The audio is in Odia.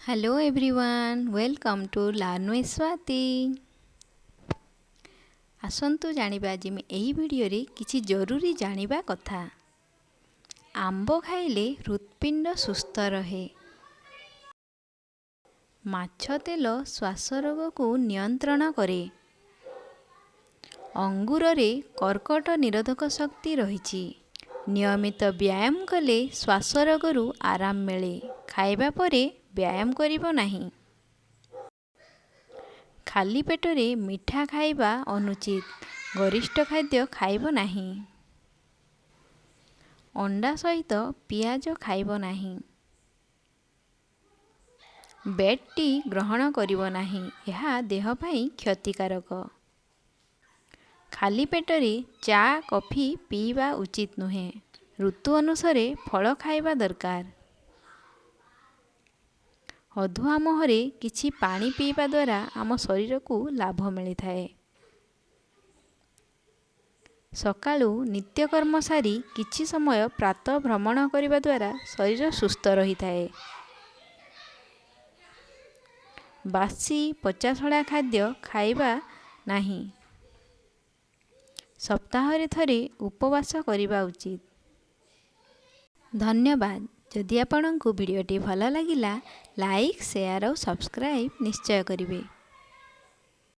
Hello everyone, welcome to Learn with Swati. ଆସନ୍ତୁ ଜାଣିବା ଆଜି ମୁଁ ଏହି ଭିଡ଼ିଓରେ କିଛି ଜରୁରୀ ଜାଣିବା କଥା। ଆମ୍ବ ଖାଇଲେ ହୃତ୍ପିଣ୍ଡ ସୁସ୍ଥ ରହେ। ମାଛ ତେଲ ଶ୍ୱାସ ରୋଗକୁ ନିୟନ୍ତ୍ରଣ କରେ। ଅଙ୍ଗୁରରେ କର୍କଟ ନିରୋଧକ ଶକ୍ତି ରହିଛି। ନିୟମିତ ବ୍ୟାୟାମ କଲେ ଶ୍ୱାସ ରୋଗରୁ ଆରାମ ମିଳେ। ଖାଇବା ପରେ ବ୍ୟାୟାମ କରିବ ନାହିଁ। ଖାଲି ପେଟରେ ମିଠା ଖାଇବା ଅନୁଚିତ। ଗରିଷ୍ଠ ଖାଦ୍ୟ ଖାଇବ ନାହିଁ। ଅଣ୍ଡା ସହିତ ପିଆଜ ଖାଇବ ନାହିଁ। ବେଡ୍ ଟି ଗ୍ରହଣ କରିବ ନାହିଁ, ଏହା ଦେହ ପାଇଁ କ୍ଷତିକାରକ। ଖାଲି ପେଟରେ ଚା, କଫି ପିଇବା ଉଚିତ ନୁହେଁ। ଋତୁ ଅନୁସାରେ ଫଳ ଖାଇବା ଦରକାର। ଅଧୁଆ ମୁହଁରେ କିଛି ପାଣି ପିଇବା ଦ୍ୱାରା ଆମ ଶରୀରକୁ ଲାଭ ମିଳିଥାଏ। ସକାଳୁ ନିତ୍ୟକର୍ମ ସାରି କିଛି ସମୟ ପ୍ରାତଃ ଭ୍ରମଣ କରିବା ଦ୍ୱାରା ଶରୀର ସୁସ୍ଥ ରହିଥାଏ। ବାସି ପଚାସଢ଼ା ଖାଦ୍ୟ ଖାଇବା ନାହିଁ। ସପ୍ତାହରେ ଥରେ ଉପବାସ କରିବା ଉଚିତ। ଧନ୍ୟବାଦ। ଯଦି ଆପଣଙ୍କୁ ଭିଡ଼ିଓଟି ଭଲ ଲାଗିଲା, ଲାଇକ୍, ସେୟାର ଆଉ ସବସ୍କ୍ରାଇବ୍ ନିଶ୍ଚୟ କରିବେ।